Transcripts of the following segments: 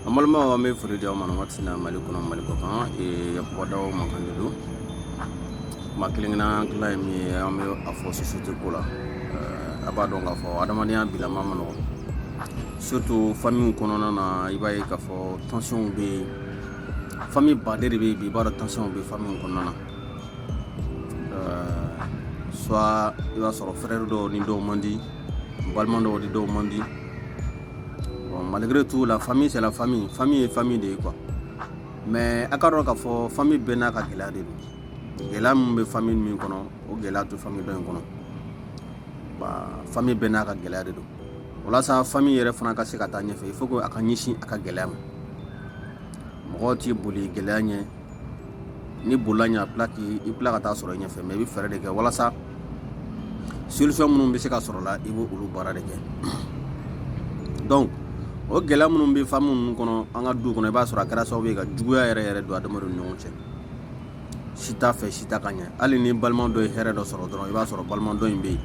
An balimaw, an bɛ foli di aw ma nin waati in na, Mali kɔnɔ, Mali kɔ kan. Yakuba Daw mankan de don. Kuma kelen kelenna tila ye min ye, an bɛ a fɔ société ko la. A b'a dɔn k'a fɔ adamadenya bilama ma nɔgɔn, surtout famille kɔnɔna na. I b'a ye k'a fɔ tension bɛ yen, famille baden de bɛ yen bi. I b'a dɔn, tension bɛ famille kɔnɔna na. Soit i b'a sɔrɔ frère dɔw ni dɔw man di, balima dɔw ni dɔw man di. Bon, malgré tout, la famille, c'est la famille. Famille ye famille de ye quoi. Mais a ka dɔn k'a fɔ famille bɛɛ n'a ka gɛlɛya de don. Gɛlɛya min bɛ famille min kɔnɔ, o gɛlɛya tɛ famille dɔ in kɔnɔ. Ba famille bɛɛ n'a ka gɛlɛya de don. Walasa famille yɛrɛ fana ka se ka taa ɲɛfɛ, il faut que a ka ɲɛsin a ka gɛlɛya ma. Mɔgɔw t'i boli gɛlɛya ɲɛ. Ni bolila ɲɛ, a tila k'i i tila ka taa sɔrɔ i ɲɛfɛ. Mais i bɛ fɛɛrɛ de kɛ walasa solution minnu bɛ se ka sɔrɔ la, i b'o olu baara de kɛ. Donc o gɛlɛya minnu bɛ famille ninnu kɔnɔ, an ka du kɔnɔ, i b'a sɔrɔ a kɛra sababu ye ka juguya yɛrɛ yɛrɛ don adamadenw ni ɲɔgɔn cɛ. Si t'a fɛ si t'a ka ɲɛ. Hali ni balima dɔ ye hɛrɛ dɔ sɔrɔ dɔrɔn, i b'a sɔrɔ balima dɔ in bɛ yen,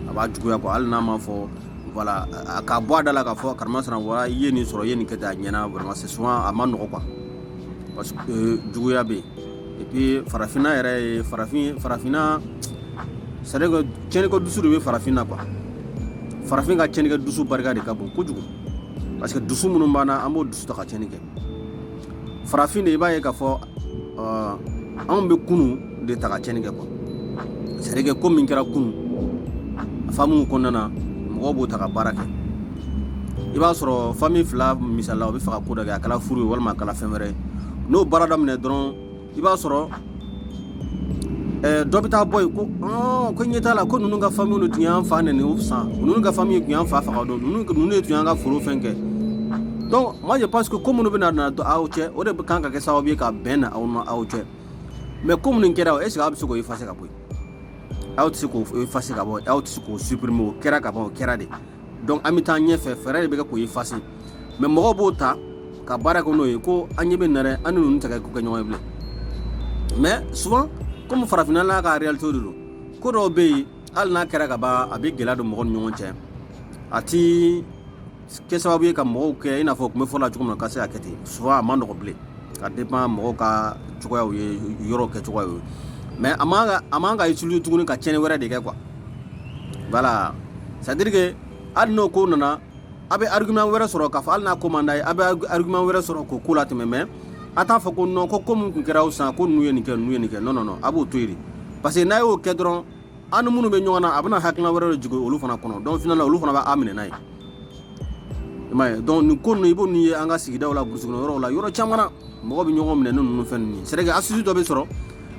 a b'a juguya quoi. Hali n'a ma fɔ, voilà, a ka bɔ a da la k'a fɔ karima sara wala, i ye nin sɔrɔ, i ye nin kɛ ten, a ɲɛna vraiment, c'est souvent a ma nɔgɔ quoi, parce que juguya bɛ yen. Et puis farafinna yɛrɛ ye farafin, farafinna, c'est à dire que tiɲɛnikɛ dusu de bɛ farafin na quoi. Farafin ka tiɲɛnikɛ dusu barika de ka bon kojugu, parce que dusu minnu b'an na, an b'o dusu ta ka tiɲɛni kɛ. Farafin de, i b'a ye k'a fɔ anw bɛ kunu de ta ka tiɲɛni kɛ quoi. C'est à dire que ko min kɛra kunu famille kɔnɔna na, mɔgɔw b'o ta ka baara kɛ. I b'a sɔrɔ famille fila, misali la, o bɛ fɛ ka ko dɔ kɛ, a kɛra furu ye walima a kɛra fɛn wɛrɛ ye. N'o baara daminɛ dɔrɔn, i b'a sɔrɔ dɔ bɛ taa bɔ yen ko ɲɛ t'a la, ko ninnu ka famille de tun y'an fa nɛni o san, ninnu ka famille tun y'an fa faga don, ninnu de tun y'an ka foro fɛn kɛ. Donc moi, je pense que ko minnu bɛna na aw cɛ, o de kan ka kɛ sababu ye ka bɛn na aw ni aw cɛ. Mais ko minnu kɛra, est ce que aw bɛ se k'o effacer ka bɔ yen? Aw tɛ se k'o effacer ka bɔ, aw tɛ se k'o supprimer. O kɛra ka ban, o kɛra de. Donc an bɛ taa ɲɛfɛ, fɛɛrɛ de bɛ kɛ k'o effacer. Mais mɔgɔw b'o ta ka baara kɛ n'o ye, ko an ɲɛ bɛ nin na dɛ, an ni ninnu tɛ kɛ ko kɛ ɲɔgɔn ye bilen. Mais souvent, comme farafinna n'a ka réalité de don, ko dɔw bɛ yen, hali n'a kɛra ka ban, a bɛ gɛlɛya don mɔgɔw ni ɲɔgɔn cɛ. A ti kɛ sababu ye ka mɔgɔw kɛ i n'a fɔ u tun bɛ fɔ la cogo min na, ka se ka kɛ ten. Souvent a ma nɔgɔ bilen, ka dépend mɔgɔw ka cogoyaw ye, yɔrɔ kɛ cogoyaw ye. Mais a man ka utiliser tuguni ka tiɲɛni wɛrɛ de kɛ quoi. Voilà, c'est à dire que hali n'o ko nana, a bɛ argument wɛrɛ sɔrɔ k'a fɔ hali n'a ko man d'a ye, a bɛ argument wɛrɛ sɔrɔ k'o ko latɛmɛ. Mais a t'a fɔ ko non, ko mun tun kɛra aw san, ko ninnu ye nin kɛ, ninnu ye nin kɛ. Non, non, non, a b'o to yen de, parce que n'a y'o kɛ dɔrɔn, an ni minnu bɛ ɲɔgɔn na, a bɛna hakilina wɛrɛ de jigin olu fana kɔnɔ. Donc finalement, olu fana b'a minɛ n'a ye, i m'a ye. Donc nin ko ninnu, i b'o ye an ka sigidaw la, burusi kɔnɔ yɔrɔw la, yɔrɔ caman na, mɔgɔ bɛ ɲɔgɔn minɛ ni ninnu fɛn ninnu ye. C'est à dire que astuce dɔ bɛ sɔrɔ,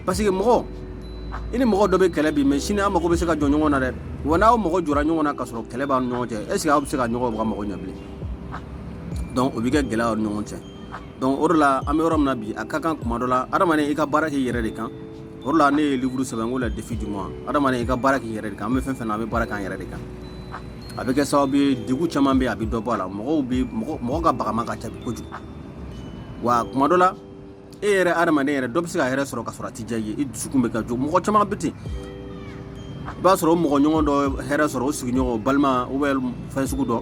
parce que mɔgɔ i ni mɔgɔ dɔ bɛ kɛlɛ bi, mais sini an mago bɛ se ka jɔ ɲɔgɔn na dɛ. Wa n'aw mɔgɔ jɔra ɲɔgɔn na ka sɔrɔ kɛlɛ b'aw ni ɲɔgɔn cɛ, est ce que aw bɛ se ka ɲɔgɔn ka mago ɲɛ bilen? Donc o bɛ kɛ gɛlɛya aw ni ɲɔgɔn cɛ. Donc o de la, an bɛ yɔrɔ min na bi, a ka kan kuma dɔ la, adamaden, i ka baara k'i yɛrɛ de kan. O de la ne ye livre sɛbɛn ko "Le défi du mois". Adamaden, i ka baara k'i yɛrɛ de kan. An bɛ fɛn fɛn na, an bɛ baara k'an yɛrɛ de kan. A bɛ kɛ sababu ye, degun caman bɛ yen, a bɛ dɔ bɔ a la. Mɔgɔw bɛ mɔgɔ mɔgɔ ka bagama ka ca bi kojugu. Wa kuma dɔ la, e yɛrɛ adamaden yɛrɛ, dɔ bɛ se ka hɛrɛ sɔrɔ ka sɔrɔ a ti diya i ye, i dusukun bɛ ka jo. Mɔgɔ caman bɛ ten. I b'a sɔrɔ o mɔgɔ ɲɔgɔn dɔ hɛrɛ sɔrɔ, o sigiɲɔgɔn, o balima, ou bien fɛn sugu dɔ.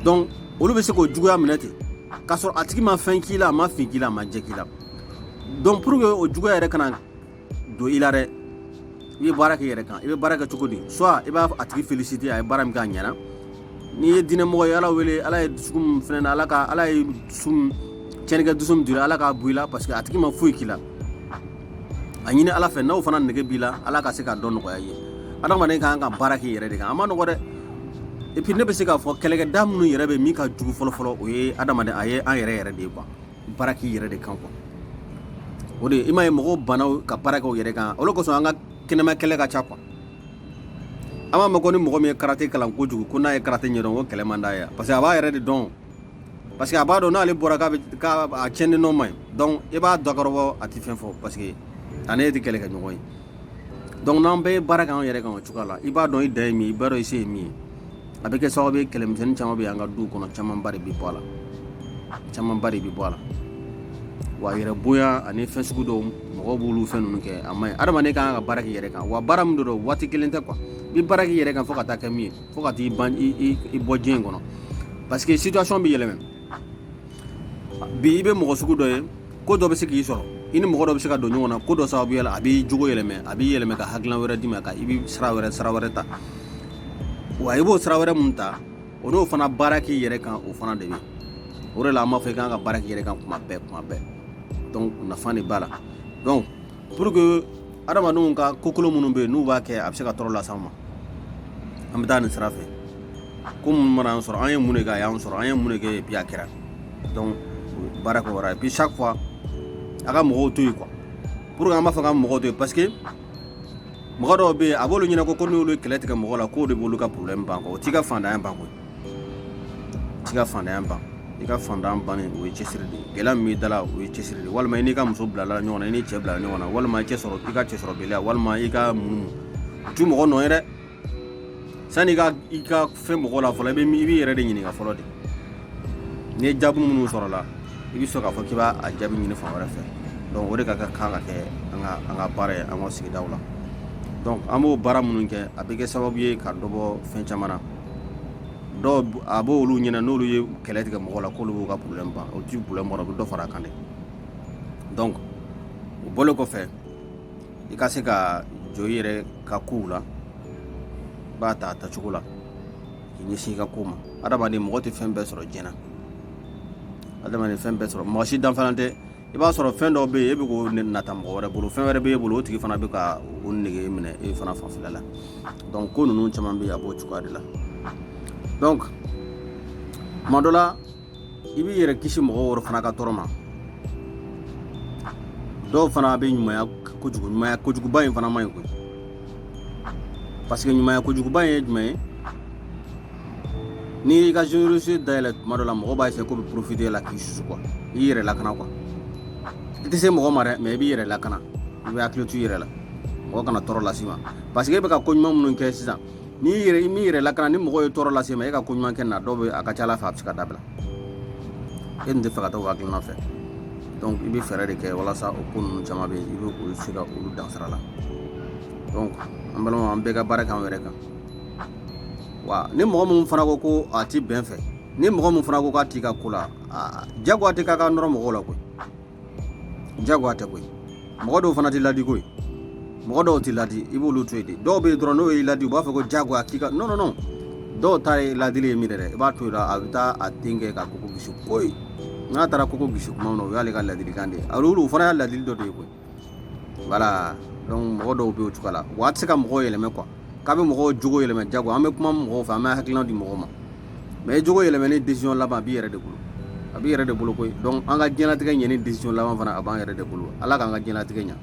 Donc olu bɛ se k'o juguya minɛ ten, k'a sɔrɔ a tigi ma fɛn k'i la, a ma fin k'i la, a ma jɛ k'i la. Donc pour que o juguya yɛrɛ kana don i la dɛ, i bɛ baara k'i yɛrɛ kan. I bɛ baara kɛ cogo di? Soit i b'a a tigi féliciter, a ye baara min kɛ, a ɲɛna. N'i ye diinɛmɔgɔ ye, Ala wele, Ala ye dusukun min fɛnɛ na, Ala ka Ala ye dusu min tiɲɛnikɛ dusu min dira, Ala k'a bɔ i la, parce que a tigi ma foyi k'i la. A ɲini Ala fɛ, n'aw fana nege b'i la, Ala ka se ka dɔ nɔgɔya i ye. Adamaden kan ka baara k'i yɛrɛ de kan, a ma nɔgɔ dɛ. Et puis ne bɛ se k'a fɔ, kɛlɛkɛda minnu yɛrɛ bɛ min ka jugu fɔlɔ-fɔlɔ, o ye adamaden, a ye an yɛrɛ yɛrɛ de ye quoi. Baara k'i yɛrɛ de kan quoi. O de i m'a ye, mɔgɔw banna ka baara kɛ u yɛrɛ kan, olu kosɔn an ka kɛnɛma kɛlɛ ka ca quoi. An b'a mɛn ko ni mɔgɔ min ye karate kalan kojugu, ko n'a ye karate ɲɛdɔn, ko kɛlɛ man d'a ye, parce que a b'a yɛrɛ de dɔn, parce que a b'a dɔn n'ale bɔra k'a bɛ k'a a tiɲɛni nɔ man ɲi. Donc i b'a dakɔrɔbɔ, a ti fɛn fɔ, parce que a ne tɛ kɛlɛ kɛ ɲɔgɔn ye. Donc n'an bɛɛ ye baara kɛ an yɛrɛ kan o cogoya la, i b'a dɔn i dan ye min ye, i b'a dɔn i se ye min ye, a bɛ kɛ sababu ye, kɛlɛmisɛnnin caman bɛ an ka duw kɔnɔ, camanba de bɛ bɔ a la, camanba de bɛ bɔ a la. Wa yɛrɛ bonya ani fɛn sugu dɔw, mɔgɔw b'olu fɛn ninnu kɛ, a man ɲi. Adamaden kan ka baara k'i yɛrɛ kan. Wa baara min don, waati kelen tɛ quoi. I bɛ baara k'i yɛrɛ kan fo ka taa kɛ min ye, fo ka t'i ban i bɔ diɲɛ in kɔnɔ, parce que situation bɛ yɛlɛmɛ. Bi i bɛ mɔgɔ sugu dɔ ye, ko dɔ bɛ se k'i sɔrɔ, i ni mɔgɔ dɔ bɛ se ka don ɲɔgɔn na ko dɔ sababuya la, a b'i jogo yɛlɛmɛ, a b'i yɛlɛmɛ ka hakilina wɛrɛ d'i ma, ka i bɛ sira wɛrɛ ta. Wa i b'o sira wɛrɛ mun ta, o n'o fana baara k'i yɛrɛ kan, o fana de bɛ. O de la an b'a fɔ i kan ka baara k'i yɛrɛ kan kuma bɛɛ, kuma bɛɛ. Donc nafa de b'a la. Donc pour que adamadenw ka kokolo minnu bɛ yen, n'u b'a kɛ, a bɛ se ka tɔɔrɔ las'an ma, an bɛ taa nin sira fɛ. Ko minnu mana an sɔrɔ, an ye mun de kɛ, a y'an sɔrɔ, an ye mun de kɛ, et puis a kɛra. Donc baara kɛ wɛrɛ. Et puis chaque fois a ka mɔgɔw to yen quoi. Pour que an b'a fɔ k'an mɔgɔw to yen, parce que mɔgɔ dɔw bɛ yen, a b'olu ɲɛna ko n'olu ye kɛlɛ tigɛ mɔgɔ la, k'o de b'olu ka problème ban quoi. O t'i ka fantanya ban koyi, o t'i ka fantanya ban. I ka fantan bannen, o ye cɛsiri de ye. Gɛlɛya min b'i da la, o ye cɛsiri de ye. Walima i n'i ka muso bilala ɲɔgɔn na, i n'i cɛ bila ɲɔgɔn na, walima i cɛ sɔrɔ, i ka cɛ sɔrɔbaliya, walima i ka mun, o ti mɔgɔ nɔ ye dɛ. Sani i ka fɛn mɔgɔ la fɔlɔ, i b'i yɛrɛ de ɲininka fɔlɔ de. N'i ye jaabi minnu sɔrɔ la, i bɛ sɔrɔ k'a fɔ k'i b'a a jaabi ɲini fan wɛrɛ fɛ. Donc o de ka kan ka kɛ an ka baara ye an ka sigidaw la. Donc an b'o baara minnu kɛ, a bɛ kɛ sababu ye ka dɔ bɔ fɛn caman na. Dɔw a b'olu ɲɛna, n'olu ye kɛlɛ tigɛ mɔgɔ la, k'olu b'u ka problème ban. O ti problème ban, o bɛ dɔ fara a kan de. Donc o bɔlen kɔfɛ, i ka se ka jɔ i yɛrɛ ka kow la, i b'a ta a tacogo la k'i ɲɛsin i ka ko ma. Adamaden, mɔgɔ tɛ fɛn bɛɛ sɔrɔ diɲɛ na. Adamaden fɛn bɛɛ sɔrɔ, mɔgɔ si danfara tɛ. I b'a sɔrɔ fɛn dɔw bɛ yen, e bɛ k'o nata mɔgɔ wɛrɛ bolo, fɛn wɛrɛ bɛ e bolo, o tigi fana bɛ ka o nege minɛ e fana fanfɛla la. Donc ko ninnu caman bɛ yen, a b'o cogoya de la. Donc tuma dɔ la, i b'i yɛrɛ kisi mɔgɔ wɛrɛ fana ka tɔɔrɔ ma. Dɔw fana bɛ ɲumanya kojugu. Ɲumanya kojuguba in fana man ɲi koyi, parce que ɲumanya kojuguba in ye jumɛn ye? N'i y'i ka générosité dayɛlɛ, tuma dɔ la mɔgɔ b'a essayer ko bɛ profiter la k'i susu quoi. I yɛrɛ lakana quoi. I tɛ se mɔgɔ ma dɛ, mais i b'i yɛrɛ lakana, i bɛ hakili to i yɛrɛ la, mɔgɔ kana tɔɔrɔ las'i ma, parce que e bɛ ka ko ɲuman minnu kɛ sisan, n'i yɛrɛ i m'i yɛrɛ lakana, ni mɔgɔ ye tɔɔrɔ lase ma, e ka ko ɲuman kɛ na, dɔw bɛ, a ka ca ala fɛ, a bɛ se ka dabila. E dun tɛ fɛ ka taa o hakilina fɛ. Donc i bɛ fɛɛrɛ de kɛ walasa o ko ninnu caman bɛ yen, i bɛ olu se ka olu dan sira la. Donc an balimaw, an bɛɛ ka baara kɛ an yɛrɛ kan. Wa ni mɔgɔ min fana ko ko a ti bɛn fɛ, ni mɔgɔ min fana ko k'a t'i ka ko la, jagoya tɛ k'a ka nɔrɔ mɔgɔw la koyi, jagoya tɛ koyi. Mɔgɔ dɔw fana tɛ ladi koyi, mɔgɔ dɔw tɛ ladi, i b'olu to yen de. Dɔw bɛ yen dɔrɔn, n'o y'i ladi, u b'a fɔ ko jagoya k'i ka non, non, non. Dɔw ta ye ladili ye min dɛ, i b'a to yen, a bɛ taa a den kɛ ka koko gosi koyi. N'a taara koko gosi kuma min na, o y'ale ka ladilikan de ye. Olu fana y'a ladili dɔ de ye koyi. Voilà. Donc mɔgɔ dɔw bɛ o cogoya la. Wa a tɛ se ka mɔgɔw yɛlɛmɛ quoi, k'a bɛ mɔgɔw jogo yɛlɛmɛ jago. An bɛ kuma mɔgɔw fɛ, an bɛ hakilina di mɔgɔw ma, mais i jogo yɛlɛmɛ ni décision laban, a b'i yɛrɛ de bolo, a b'i yɛrɛ de bolo koyi. Donc an ka diɲɛlatigɛ ɲɛ ni décision laban fana, a b'an yɛrɛ de bolo. Ala k'an ka diɲɛlatigɛ ɲɛ.